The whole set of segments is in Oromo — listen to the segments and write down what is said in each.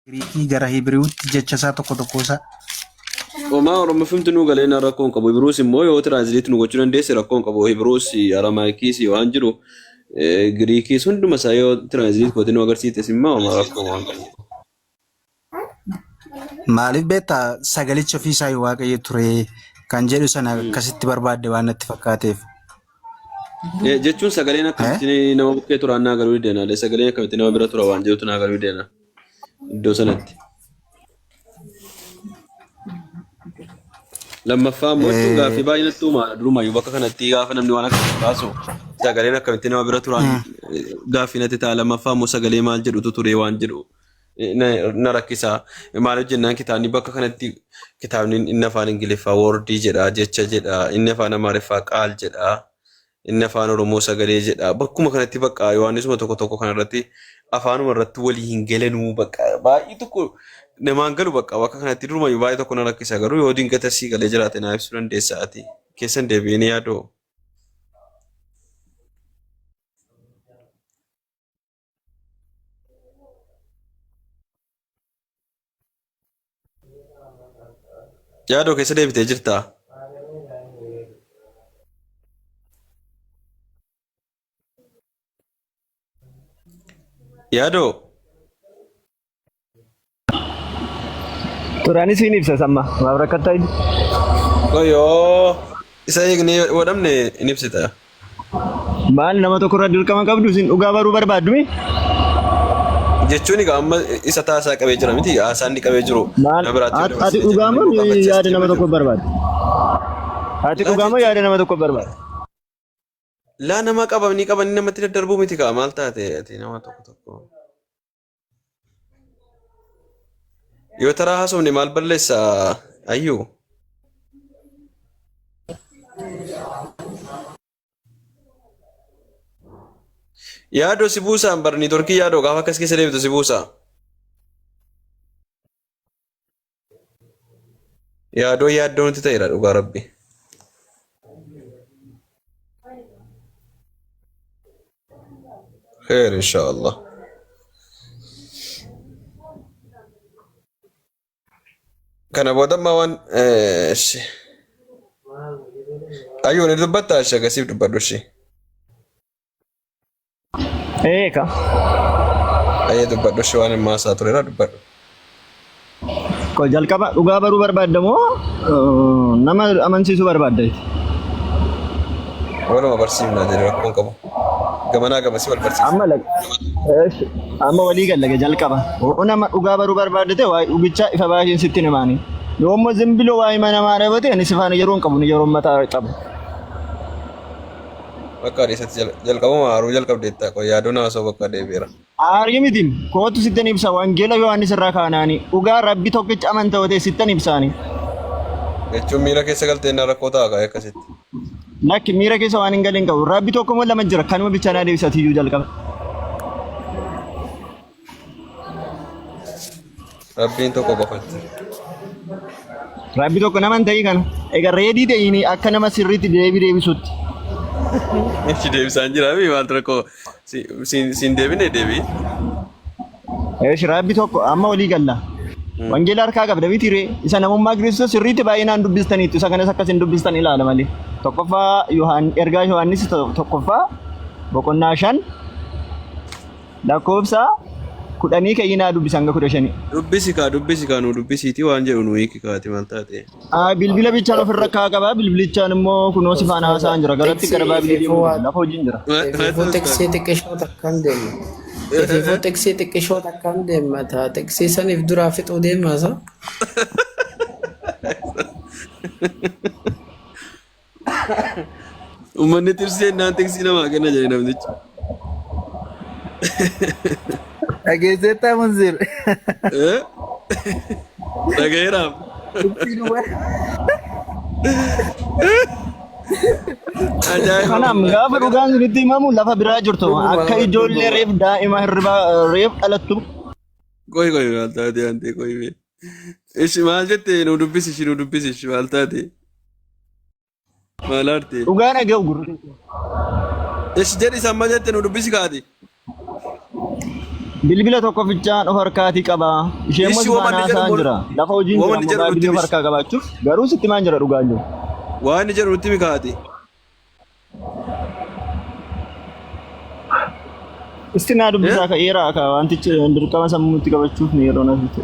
Giriikii gara Hibriwutti jecha isaa tokko tokko isaa. Homaa Oromoof nu galee na rakkoo hin qabu. Hibiruus immoo yoo tiraansleet nu gochuu dandeesse rakkoo hin qabu. Hibiruus, Aramaayikiis waan jiru Giriikiis hunduma isaa yoo tiraansleet gootee nu agarsiiftes immoo homaa rakkoo waan qabu. Maaliif beektaa sagalicha ofii isaa Waaqayyo ture kan jedhu sana akkasitti barbaadde waan natti fakkaateef. Jechuun sagaleen akkamitti nama bukkee turaan naa galuu dideenaa sagaleen akkamitti nama bira tura waan jedhutu naa galuu dideenaa iddoo sanatti. Lammaffaa immoo jechuun gaaffii baay'ee natti uumaadha durumaayyuu bakka kanatti gaafa namni waan akkasii kaasu sagaleen akkamitti nama bira turaan gaaffii natti ta'a lammaffaa immoo sagalee maal jedhutu ture waan jedhu na rakkisa. Maaliif jennaan kitaabni bakka kanatti kitaabni inni afaan Ingiliffaa woordii jedha jecha jedha inni afaan Amaariffaa qaal jedha inni afaan Oromoo sagalee jedha bakkuma kanatti bakka Yohaannisuma tokko tokko kanarratti afaanuma irratti walii hin galanuu bakka baay'ee tokko namaan galu bakka bakka kanatti durumayyuu baay'ee tokko na rakkisa garuu yoo dingata sii galee jiraate naa ibsuu dandeessa ati keessan deebi'ee ni yaadoo. Yaadoo keessa deebitee jirtaa? Yaadoo. Turaanis hin ibsa samma. Maaf rakkattaa inni? Qoyoo isa eegnee yoo dhabne hin ibsita. Maal nama tokko irraa dirqama qabdu isin dhugaa baruu barbaaddu mi? Jechuun egaa amma isa taasaa qabee jira miti haasaan inni qabee jiru Maal nama biraatti yoo ati ati dabarsine dhugaa jedhanii moo immoo gaafachiisa yaada nama jechuu tokko barbaaddu? Ati Laa dhugaa moo jechuun yaada nama tokko barbaaddu? laa nama qabanii qabanii namatti daddarbuu miti kaa maal taate ati nama tokko tokko. Yoo taraa haasofne maal balleessa ayyuu? Yaadoo si buusaan bar niitoorkii yaadoo gaafa akkas keessa deemtu si buusa. Yaadoo yaaddoo nutti ta'eera dhugaa rabbi. Kheer inshaallah. Kana booda ammaa waan ishi. Ayyuu ni dubbattaa ishi akkasiif dubbadhu ishi. Eeka. Ayyee dubbadhu ishi waan hin maasaa tureera dubbadhu. Ko jalqaba dhugaa baruu barbaadda moo nama amansiisuu barbaadda? Waluma barsiifnaa jedhe rakkoon qabu. Gamanaa gamasii wal barsiisa. Amma lag Eesh, amma walii galla jalqaba. Yoo nama dhugaa baruu barbaadde ta'e waa'ee dhugichaa ifa baay'een sitti hin himaani. Yoo immoo zimbiloo waa'ee mana namaa dhabate ani si faana yeroo hin qabu ni yeroo mataa qabu. Bakka dhiisatti jalqabuma haaruu jalqabdeetta qoy yaadoon haasoo bakka deebi'eera. Aarii miti kootu sittan ibsa wangeela Yohaannis irraa kaanaani dhugaa rabbi tokkicha amanta yoo ta'e sittan ibsaani. Jechuun miira keessa galtee innaa rakkoo ta'a kaa'ee akkasitti. Lakki miira keessa waan hin galeen qabu rabbi tokko moo lama jira kanuma bicha naa deebisa tiyyuu jalqaba. Rabbiin tokko qofatti. Rabbi tokko nama hin ta'ii kana. Egaa reedii ta'ini akka nama sirriitti deebii deebisutti. Ishi deebisaan jira mi maaltu rakkoo siin deebine deebii. Eesh rabbi tokko amma walii galla. Wangeela harkaa qabda miti ree. Isa namummaa Kiristoos sirriitti baay'inaan dubbistaniitu isa kanas akkas hin dubbistan ilaala malee. Tokkoffaa Yohaan ergaa Yohaannis tokkoffaa boqonnaa 5 Lakkoofsa kudhanii ka'ii naa dubbisi hanga 15. Dubbisi kaa dubbisi kaa nuu dubbisiitii waan jedhu nuu hiiki kaati maal taate. Bilbila bichaan ofirra kaa qaba bilbilichaan immoo kunoo si faana haasa'aan jira garatti gara Tiksii baabilii ififuu deemuu waa lafa hojiin jira. ififuu tiksii xiqqishoo takkaan deema. Ififuu tiksii xiqqishoo takkaan deema taa tiksii saniif duraa fixuu deemaa sa. Uummanni tirsee naan tiksii namaa kenna jedhe namtichi. Dhageesseettaa Munzir. Eh? Dhagayeeraaf. Tiksiin waan. Ajaa'iba. Kanaaf gaafa dhugaan isinitti himamu lafa biraa jirtu Dhuguma akka ijoollee dhuguma. reef daa'ima hirribaa reef dhalattu Qoy qoy maal taate aantee qoy mee. Ishi maal jette nu dubbisi ishi nu dubbisi ishi maal taate. Maal aarte. Dhugaa dhaga'u gurri. Ishi jedhi samma jette nu dubbisi kaati. Bilbila tokko fichaan of harkaatii qaba. Ishee immoo Ishii si woman faana ni jedhu haasa'aan jira. Lafa hojiin jira woman ni ammoo jedhu nutti baay'ee of himi. harkaa qabaachuuf garuu sitti maan jira dhugaan jiru. Waan inni jedhu nutti himi kaati. Isti naa dubbisaa ka'eera ka wantichi dirqama sammuutti qabachuuf ni yeroo na fitte.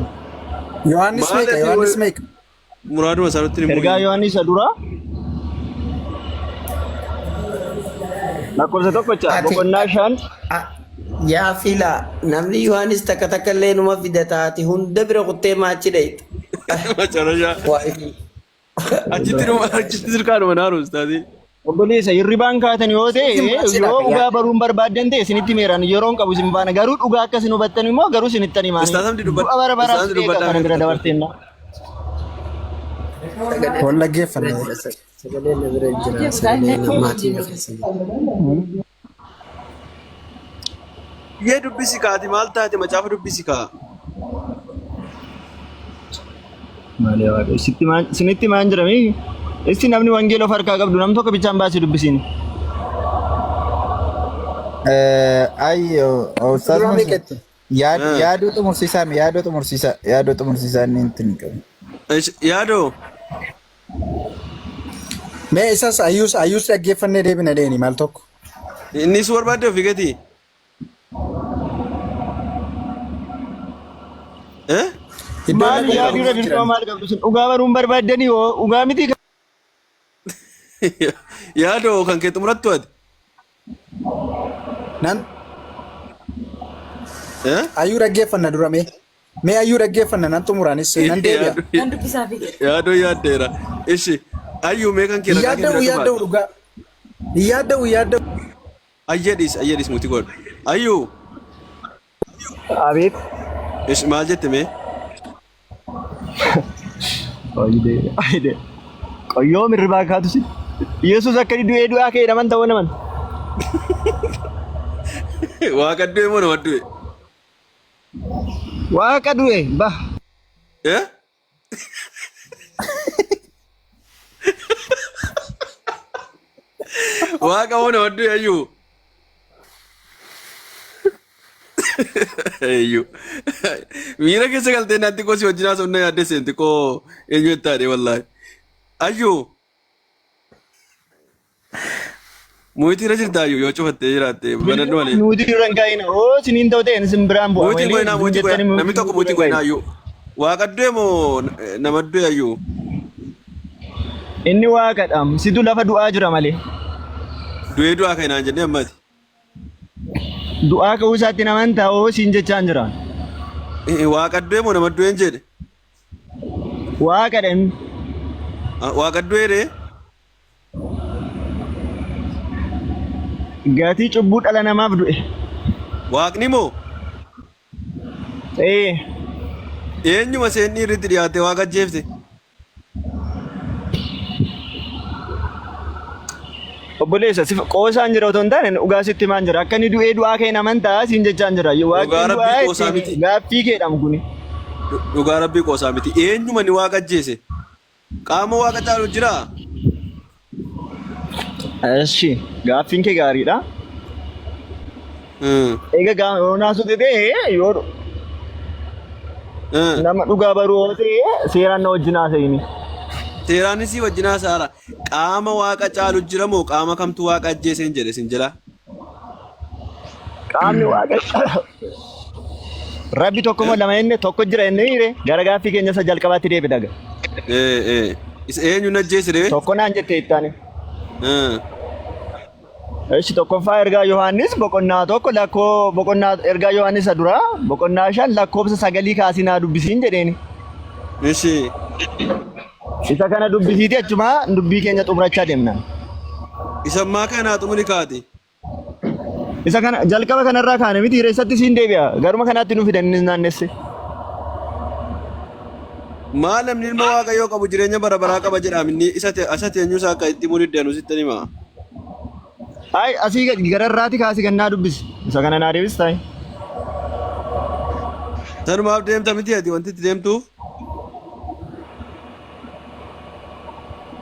Yohaannis Maal meeqa? ati Yohaannis meeqa? muraaduma isaa nutti himu. Ergaa Yohaannis isa duraa lakkoofsa tokkocha Ati boqonnaa 5 yaa fila namni Yohaannis takka takka illee numa fidata ati hunda bira kuttee maachi dheeyta. Macarashaa. Waa ifi. Achitti dhuma achitti sirkaadhuma naaru ustaazi. Obboleessa hirribaan kaatan yoo ta'e Isin yoo dhaqa dhugaa yaa. baruun barbaaddan ta'e isinitti meeraan yeroon qabu isin faana garuu dhugaa akka isin hubattan immoo garuu isinittan himaani. Ustaaz Hamdi dubbadha. Du'a bara Ustaaz baraas Hamdi beeka dubbadhaa kana bira mee. dabarteenna. Sagalee Wal na bira dhaggeeffanna. jira. Sagalee na bira jira. Sagalee na maatii na keessa jira. Yee dubbisi kaati maal taate macaafa dubbisi kaa. Maali waaqayyo sitti maan isinitti maan jira mii? Isti namni wangeela of harkaa qabdu nam tokko bichaan baasii dubbisiin. Ay, Ustaaz Dura Musa, meeqatti? yaaduu xumursiisaa mi? Yaaduu xumursiisaa, yaaduu xumursiisaa inni itti hin qabu. Yaadoo. Mee isas ayyuus ayyuus dhaggeeffannee deebina deeni maal tokko. Inni si barbaadde ofii gatii. Eh? Iddoo Maal dhaquu yaaduu qabu irra dirqama jiran. maal qabdu isin dhugaa baruun barbaaddanii hoo dhugaa miti Yaadoo kan kee xumurattu ati. Nan Eh? ayyuu dhaggeeffanna dura mee. Mee ayyuu dhaggeeffanna nan xumuraanis nan deebi'a. Nan dubbisaa fi Yaadoo yaaddeera. Ishi ayyuu mee kan kee ragaa kee Yaadda'u bira yaadda'u qabaadhu. dhugaa. Yaadda'u yaadda'u. Ayyadhis ayyadhis muti godhu. Ayyuu Abeet. ishi maal jette mee? Ayidee ayidee. Qoyyoo mirribaa kaatu si. Yesuus akka inni du'ee du'aa ka'e naman ta'uu naman. Waaqa du'e moo nama du'e? Waaqa du'e bah. Eh? Waaqa moo nama du'e ayyuu? Eeyyuu. Miira keessa galtee naan xiqqoo si wajjin haasofna yaaddee seen xiqqoo eenyu itti wallaahi. Ayyuu. Muyitii irra jirta ayyuu yoo cufattee jiraatte banadhu malee. Nuti irra hin kaa'ina. Oo siniin ta'u ta'e isin biraan bu'a. Muyitiin Malee goinaa isin muyitii goinaa jettanii namni tokko muyitii muyitii irra hin goinaa kaa'ina. ayyuu. Waaqa du'e moo nama du'e ayyuu? Inni waaqadha. Situ lafa du'aa jira malee. Du'ee du'aa ka'e naan jennee ammati. Du'aa ka'uu isaatti hin amantaa oo siin jechaan jira. Waaqa du'e moo nama du'een jedhe? Waaqadha inni. Waaqa du'e ree? Gatii cubbuu dhala namaaf du'e. Waaqni moo? Ee. Eenyuma seen dhiirri itti dhiyaate waaqa ajjeefte? Obboleessa si qoosaan jira otoo hin taane dhugaa sitti himaan jira. Akka inni du'ee du'aa ka'e naman ta'a siin jechaan jira. Waaqni Dhugaa rabbii du'aa qoosaa ittiin miti. gaaffii keedhamu kuni. Dhugaa rabbii qoosaa miti. Eenyuma ni waaqa ajjeese? Qaama waaqa caalu jiraa? Eshi gaaffiin kee gaariidha. Egaa gaa yoo naasuu ta'e yoo nama dhugaa baruu yoo ta'e seeraan na wajjin haasa'ini. Seeraanis wajjin haasa'aara. Qaama waaqa caalu jira moo qaama kamtu waaqa ajjeeseen jedhe sin jala? Qaamni waaqa Rabbi tokko moo lama jenne tokko jira jennee hiire gara gaaffii keenya isa jalqabaatti deebi daga. Ee ee. Isa eenyu na ajjeese ree? Tokko naan jette ittaani. Eh. Eshi tokkoffaa ergaa Yohaannis boqonnaa 1 lakkoo boqonnaa ergaa Yohaannis isa duraa boqonnaa 5 lakkoofsa sagalii kaasii naa dubbisiin jedheeni. Eshi. Isa kana dubbisiiti achumaa dubbii keenya xumurachaa deemna. Isa ammaa kana xumuri kaati. Isa kana jalqaba kanarraa kaane miti reessatti siin deebi'a. Garuma kanaatti nu fidan innis naannesse. Maal namni ilma waaqayyoo qabu jireenya bara baraa qaba jedhaam inni isa te- isa teenyuusaa akka itti himuu didde anu sittan hima. Ay asii gad gararraati kaasi gannaa dubbisi. Isa kana naa deebis taa'e. Sanumaaf deemta miti ati wanti itti deemtuuf.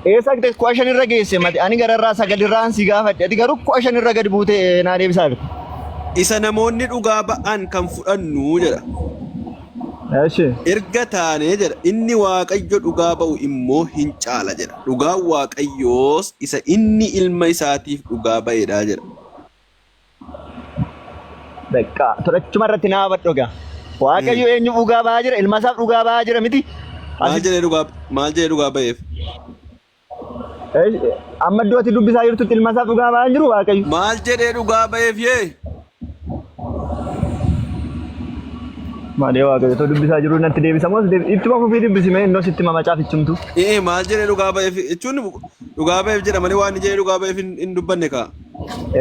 Eessa dhaqxe 15 irra geesse mati ani gararraa 9 irraan si gaafadhe ati garuu 15 irra gadi buute naa deebisaa jirta. Isa namoonni dhugaa ba'an kan fudhannu jedha. Eshi. Erga taanee jedha inni Waaqayyo dhugaa ba'u immoo hin caala jedha. Dhugaan Waaqayyoos isa inni ilma isaatiif dhugaa ba'edha jedha. Bakka tolachuma irratti naa hubadhu egaa. Waaqayyo eenyu dhugaa ba'aa jira? Ilma isaaf dhugaa ba'aa jira miti? Maal jedhee dhugaa maal jedhee dhugaa ba'eef? Amma iddoo ati dubbisaa jirtutti ilma isaaf dhugaa ba'aa hin jiru Waaqayyo. Maal jedhee dhugaa ba'eef yee? Malee Waaqayyo otoo dubbisaa jiruu natti deebisa moo ittuma fufii dubbisi mee innoo sitti hima macaafichumtu. Ee maal jedhee dhugaa ba'eef jechuun dhugaa ba'eef jedha malee waan inni jedhee dhugaa ba'eef hin dubbanne kaa.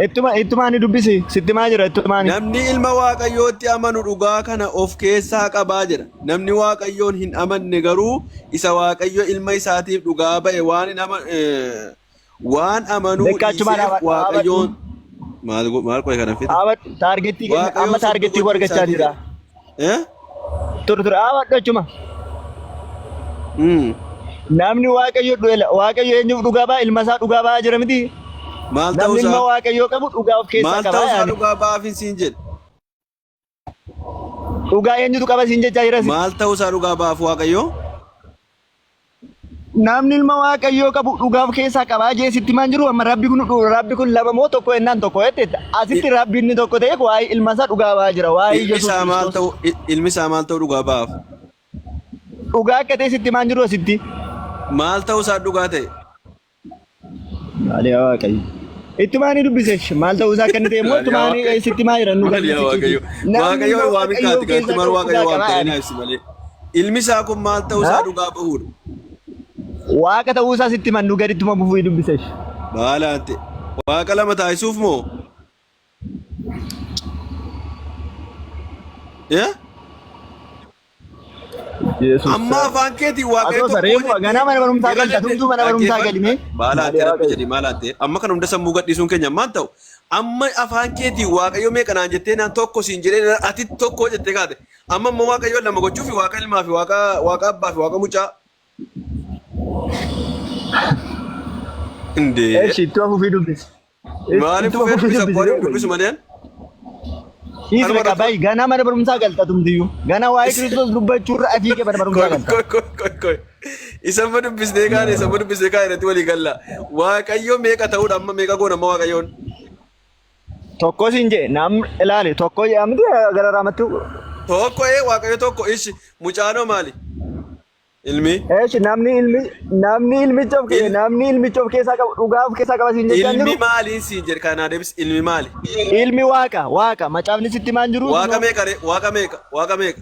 Ittuma ani dubbisi sitti himaa jira ittuma ani. Namni ilma Waaqayyootti amanu dhugaa kana of keessaa qabaa jedha. Namni Waaqayyoon hin amanne garuu isa Waaqayyo ilma isaatiif dhugaa ba'e waan hin ama waan amanuu Bekka achumaan dhiiseef dhaabadhu. Waaqayyoon maal maal qoe kana fide. Dhaabadhu taargettii keenya Waaqayyoon amma sobduu taargettii koo gochuu argachaa isaatii jira. jedha. Eh? Ture ture dhaabadhu achuma. Namni Waaqayyo Waaqayyo eenyuuf dhugaa ba'a ilma isaa dhugaa ba'aa jira miti. Maal Namni ilma ta'uusaa Waaqayyoo qabu dhugaa of keessaa maal qaba. ta'uusaa Yaani. dhugaa ba'aaf hin siin jedhe. Dhugaa eenyutu qaba siin jechaa jira. Maal ta'uusaa dhugaa ba'aaf Waaqayyo? Namni ilma Waaqayyoo qabu dhugaa of keessaa qabaa jee sitti maan jiru amma rabbi kun rabbi kun lama moo tokko jennaan tokko jette asitti rabbi inni tokko ta'e waa'ee ilma isaa dhugaa ba'aa jira waa'ee Ilmi Yesuus isaa maal Kiristoos ta'u ilmi isaa maal ta'u dhugaa ba'aaf? dhugaa akka ta'e sitti maan jiru asitti. Maal ta'uusaa dhugaa ta'e? Maali yaa Waaqayyo. Ittumaa ni dubbise maal ta'uu isaa akka inni ta'e immoo ittumaa ni sitti maa jiran nu Maal yaa Waaqayyo. Namni Waaqayyo ilma waamin Waaqayyoo kaati keessaa kanatti maal qabu Waaqayyo dhugaa waamtee qaba. na ibsi malee. Ilmi isaa kun maal ta'uu isaa dhugaa bahuudha. Waaqa ta'uu isaa sitti himan nu gadittuma bufuu dubbise. Baalaante. Waaqa lama taasisuuf moo? Eh? Yesuus. Amma afaan keetiin waaqayyo Asoosa tokko reefu ganaa mana barumsaa galta tumtuu mana barumsaa galime. Maalaante rabbi jedhi maalaante amma kan hunda sammuu gadhiisuun keenya maal ta'u amma afaan keetiin waaqayyo meeqa naan jettee naan tokko siin jedhee ati tokko jettee kaate amma immoo waaqayyo lama gochuufi waaqa ilmaa fi waaqa waaqa abbaa fi waaqa mucaa. Indee. Eshi ittuma fufii dubbisi. Maaliif Ittuma fufee fufii dubbisa dubbisi. qorii dubbisu malee? Dhiisi Kanuma beekaa irratti baay'ee ganaa mana barumsaa galta tumtiyyuu. Ganaa waa'ee Kiristoos dubbachuurra afii kee mana barumsaa Koi galta. koi koi koi koi. Isa amma dubbisnee kaane isa amma dubbisnee kaane irratti walii galla. Waaqayyo meeqa ta'uudha amma meeqa goona amma waaqayyoon? Tokko siin jee nam ilaali tokko jedhamti gara raamatti. Tokko ee waaqayyo tokko ishi mucaanoo maali? Ilmi. Eeshi namni ilmi namni ilmicha of Il- namni ilmicha of keessaa qabu dhugaa of keessaa qaba siin jechaa Ilmi jiru. maaliin siin jedhe kanaa deebis ilmi maali? Ilmi waaqa waaqa macaafni sitti maan jiru. Waaqa meeqa ree? Waaqa meeqa? Waaqa meeqa?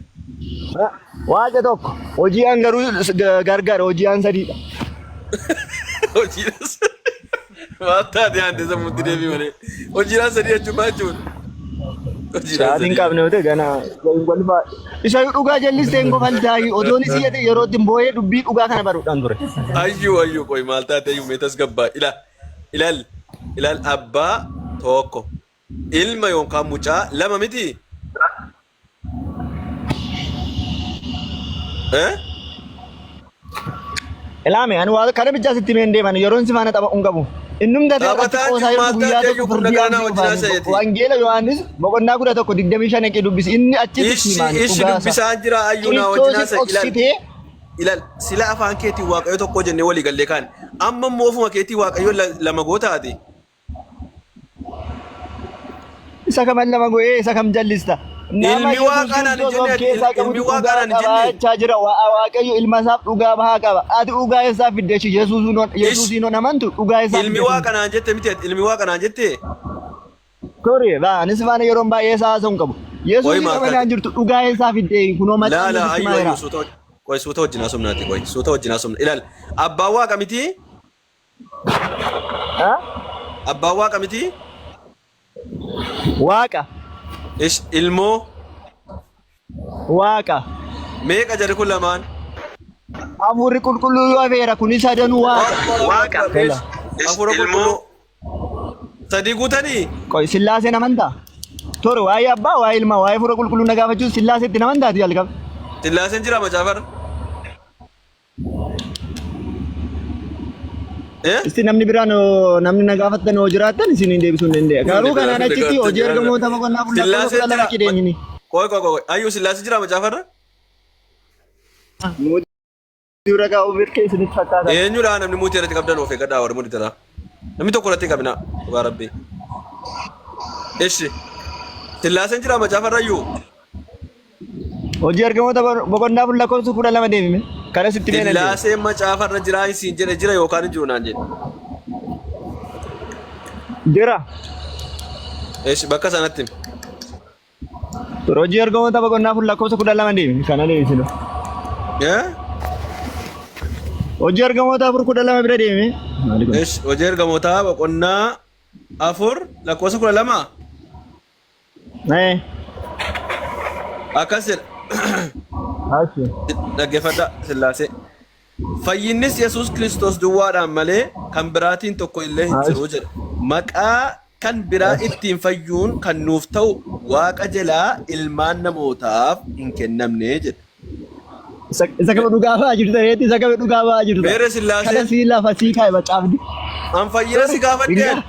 Waaqa tokko hojii an garuu gargar hojii an sadiidha. Hojiidhaan maal taate aantee sammuutti deebii malee. Hojiidhaan sadii jechuun maal jechuudha? Hojiidhaan Sa'aatiin sadii. qabne yoo ta'e gana golfaa. Isa dhugaa jallistee hin kofaltaayi otoon isii jedhe yeroo ittiin boo'ee dubbii dhugaa kana baruudhaan ture. Ayyuu ayyuu qoy maal taate ayyuu mee tasgabbaa ilaal ilaal ilaal abbaa tokko ilma yookaan mucaa lama miti. Eh? Ilaame ani waa kana bichaa sitti himee hin deeman yeroon si faana tapha hin qabu. Innum dafee irratti Taphataan qoosaa jiru jirtu maal guyyaa taate tokko iyyuu kun firdii nagaa naa aansii wajjin dhufaani. haasa'eeti. Wangeela Yohaannis boqonnaa 11 25 dhaqee dubbisi. Inni achitti Ishi himaani ishi dhugaa isaa. dubbisaan jira ayyuu naa wajjin Kiristoosin haasa'e ilaal. dhoksitee Ilaal sila afaan keetiin waaqayyo tokko jennee walii gallee kaan amma immoo ofuma keetii waaqayyo lama gootaati. Isa kaman lama go'ee isa kam jallista. Nama Ilmi Yesuus waaqaa naan hin Kiristoos of jenne ati keessaa ilmi qabutu waaqaa dhugaa naan hin jenne. qabaachaa jira. Waaqayyo ilma isaaf dhugaa bahaa qaba. Ati dhugaa eessaa fidde ishii Ish Yesuusiin hon amantu dhugaa eessaa ilmi fidde kun. waaqa naan jette miti ati ilmi waaqa naan jette. Sorry, baa anis faana yeroon baay'ee isaa haasa'u hin qabu. Qoy Yesuusiin maal amanaan taate? jirtu dhugaa eessaa fidde kunoo Laa macaafni laa sitti ayyuu himaa ayyuu jira. suuta qoy suuta wajjin haasofnaati qoy suuta wajjin haasofna ilaal abbaan waaqa miti Ha? abbaan waaqa miti Waaqa. ish ilmoo Waaqa. meeqa jedhu kun lamaan Hafuurri qulqulluu yoo hafeera kunis sadanuu waaqa. Waaqa. Tola. Hafuura qulqulluu sadii guutanii Qoy sillaaseen amantaa? Tore waa'ee abbaa, waa'ee ilmaa, waa'ee hafuura qulqulluu na gaafachuun sillaaseetti hin amantaati jalqaba. Sillaaseen jira macaafar. Eh? Isti namni biraan hoo- namni na gaafattan hoo jiraattan isiniin deebisuu hin danda'a. Garuu Namni kanaan biraan achitti na hojii ergamoota boqonnaa afur lakkoofsa Sillaaseen 12 jira. achi deemini. Qoy qoy qoy. Ayyuu sillaasee jira macaafarra? Muutii bira kaa'uu mirga isinitti fakkaata. Eenyudha namni muutii irratti qabdan of eeggadhaa warri muutii irraa. Namni tokko irratti qabina dhugaa rabbii. Ishi. Sillaaseen jira macaafarra ayyuu. Hojii ergamoota boqonnaa afur lakkoofsa 12 deemime. Kana sitti mee nan deema. Sillaaseen macaafarra jira isiin jedhe jira yookaan hin jiru naan jedhe. Jira. Ishi bakka sanatti himi. Hojii ergamoota boqonnaa afur lakkoofsa 12 deemi. Kana deebisinu. Eh? Hojii ergamoota 4 12 bira deemi. Maali kun? Ishi hojii ergamootaa boqonnaa 4 lakkoofsa 12. Eh. Akkas jedha. Achi. Dhaggeeffadhaa Sillaasee. Fayyinnis Yesuus Kiristoos duwwaadhaan malee kan biraatiin tokko illee hin jiru jedha. Maqaa kan biraa ittiin fayyuun kan nuuf ta'u Waaqa jalaa ilmaan namootaaf hin kennamne jedha. Isa isa kama dhugaa ba'aa jirta reetti isa kama dhugaa ba'aa jirta. Meerre Sillaasee? Kana sii lafa sii kaa'e macaafni. An fayyina si gaafadheen.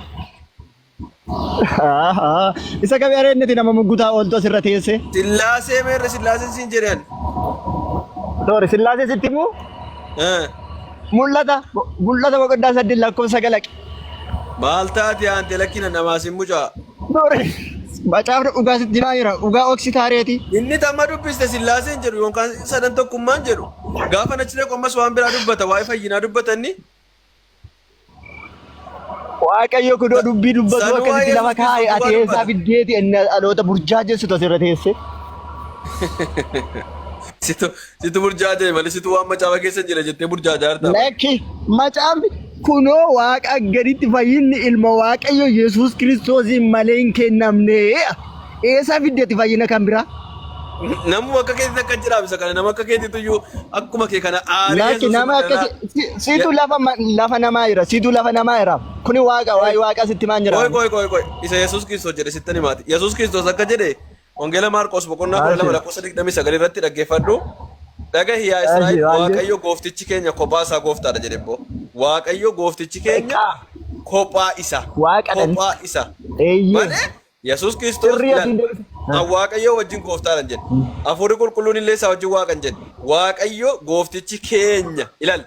Ahaa. Isa kami areenneti nama muggutaa ooltu asirra teesse. Sillaasee meerre Sillaaseen siin jedhan. Sorry, Sillaasee sitti himuu? Eh. Mul'ata mul'ata boqonnaa 8 lakkoofsa 9. Maal taate aante lakkina namaa sin mucaa. Sorry. Macaafni dhugaa sitti himaa jira. Dhugaa oksi taareeti. Inni tamma dubbiste Sillaaseen jedhu yookaan sadan tokkummaan jedhu. Gaafa nachi dhaqu ammas waan biraa dubbata waa'ee fayyinaa dubbata inni. Waaqayyo kunoo dubbii dubbatu Sanuu akkasitti waa'ee lafa Yesuus kaa'e Kiristoos ati duwwaa eessaa dubbata. fiddeeti inni dhaloota burjaajessitu asirra teesse. Situ situ burjaaja'e malee situ waan macaafa keessa jira jettee burjaajaa jirta. Lakki macaafni kunoo waaqa gaditti fayyinni ilma Waaqayyo Yesuus Kiristoosiin malee hin kennamne. Eessaa fiddeeti fayyina kan biraa? Namuma akka keetitti akka jiraam isa kana nama akka keetiitu iyyuu akkuma kee kana aarii Lakki Yesuus nama irraa. akkasi situ lafa lafa namaa jira situ lafa namaa jira kuni waaqa waa'ee waaqa sitti maan jira. Qoy qoy qoy qoy isa Yesuus Kiristoos jedhe sittan himaati. Yesuus Kiristoos akka jedhe Wangeela Maarqos boqonnaa 12 lakkoofsa 29 irratti dhaggeeffadhu. Dhagahi yaa Israa'el Waaqayyo gooftichi keenya kophaa isaa gooftaadha jedhe immoo. Waaqayyo gooftichi keenya kophaa isa. Waaqadhan. Kophaa isa. Eeyyee. Malee Yesuus Kiristoos Sirrii ilaali. asiin deebise. An Waaqayyo wajjin gooftaadha hin jedhe. Hafuurri qulqulluun illee isaa wajjin waaqa hin jedhe. Waaqayyo gooftichi keenya ilaali.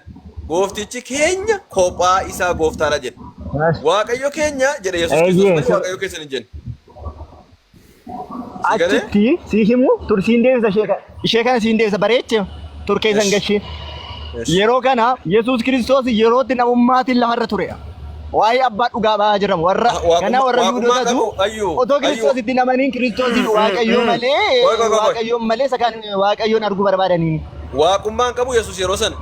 Gooftichi keenya kophaa isaa gooftaadha jedhe. Waaqayyo keenya jedhe Yesuus Kiristoos Eeyyee. malee Waaqayyo keessan hin jenne. Si galee? Achitti si himu tur siin deebisa ishee kana. Ishee kana siin deebisa bareeche tur keessan Esh. gashee. Esh. Yeroo kana Yesuus Kiristoos yerootti namummaatiin lafarra ture. Waa'ee abbaa dhugaa ba'aa jiran warra ganaa warra Waaqummaa Yihudootatu qabu ayyuu otoo ayyuu Kiristoos itti hin amaniin Kiristoosiin Waaqayyoo malee Qoy qoy qoy qoy. Waaqayyoon malee isa kan Waaqayyoon arguu barbaadaniin. Waaqummaan qabu Yesuus yeroo sana.